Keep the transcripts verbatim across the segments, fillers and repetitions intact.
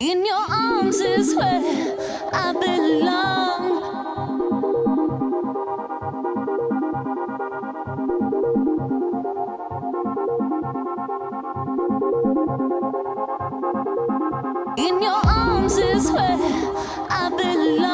In your arms is where I belong. In your arms is where I belong.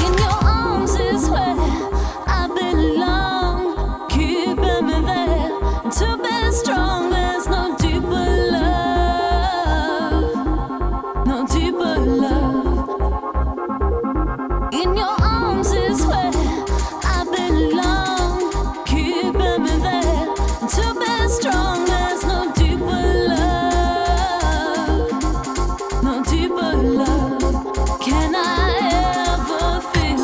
In your arms is where I belong. Keeping me there to be strong. There's no deeper love, no deeper love. In your arms is where I belong. Keeping me there to be strong. There's no deeper love, no deeper love can I ever feel.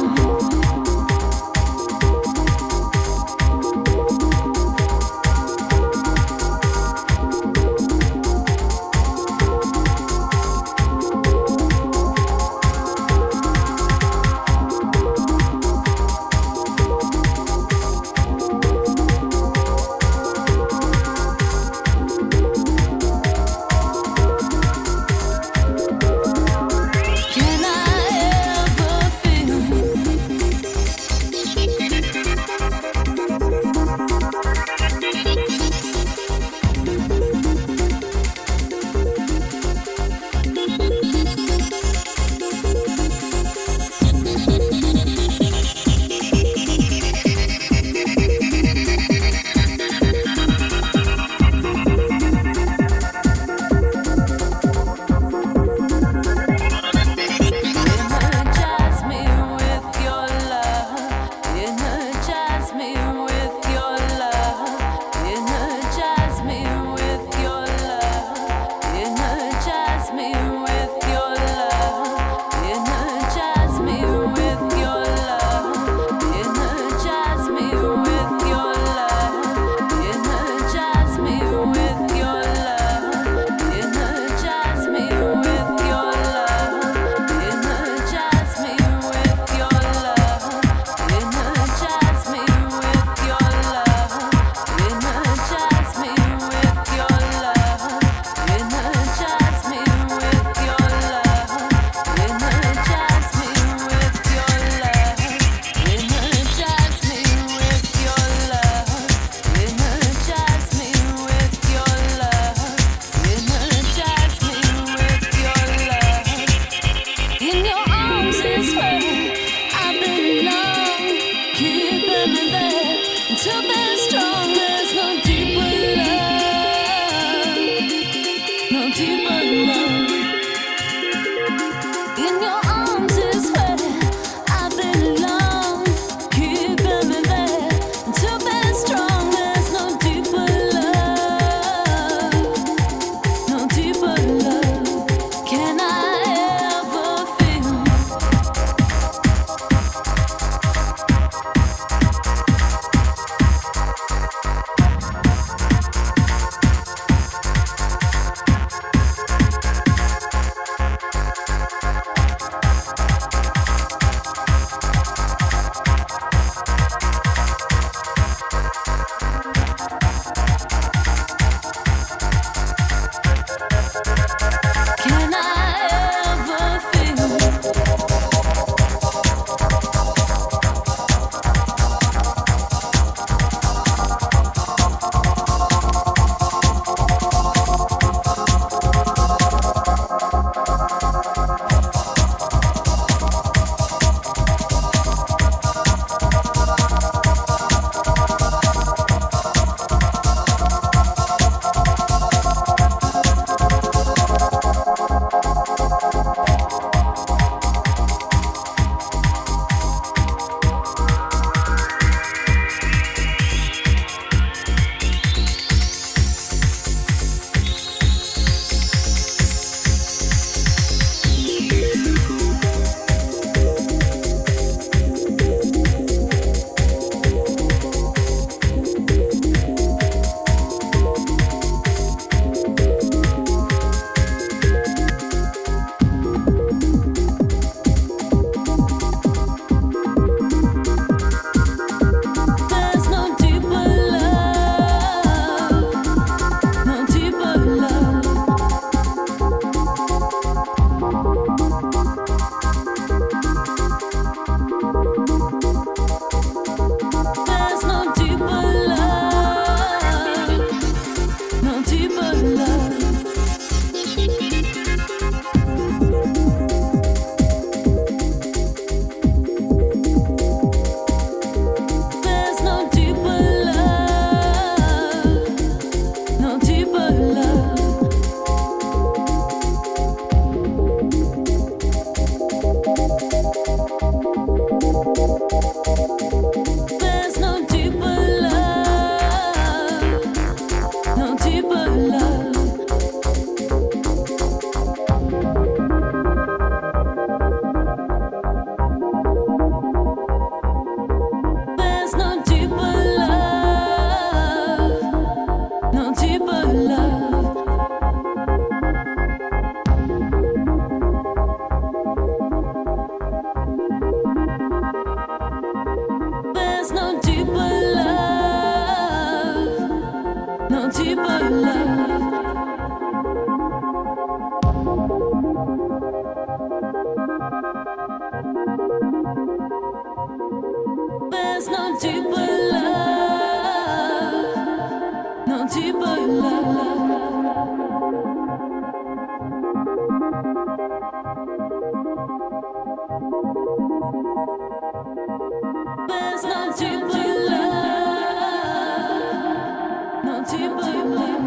Can I ever feel? Energize me with your love. Energize me with your love. Energize me with your love. Energize me with your love. Energize me with your love. Energize me with your love. Energize me with your love. Energize me with your love. Energize me with your love. Energize me with your love. Energize me with your love. Energize me with your love. Energize me with your love. Energize me with your love. Energize me with your love. Energize me with your love. In your arms is where I belong. Keeping me there to be strong. There's no deeper love, no deeper love. In your arms is where I belong. Keeping me there to be strong. There's no deeper love, no deeper love can I ever feel. deeper love. There's no deeper love, no deeper love. There's no deeper love, no deeper love.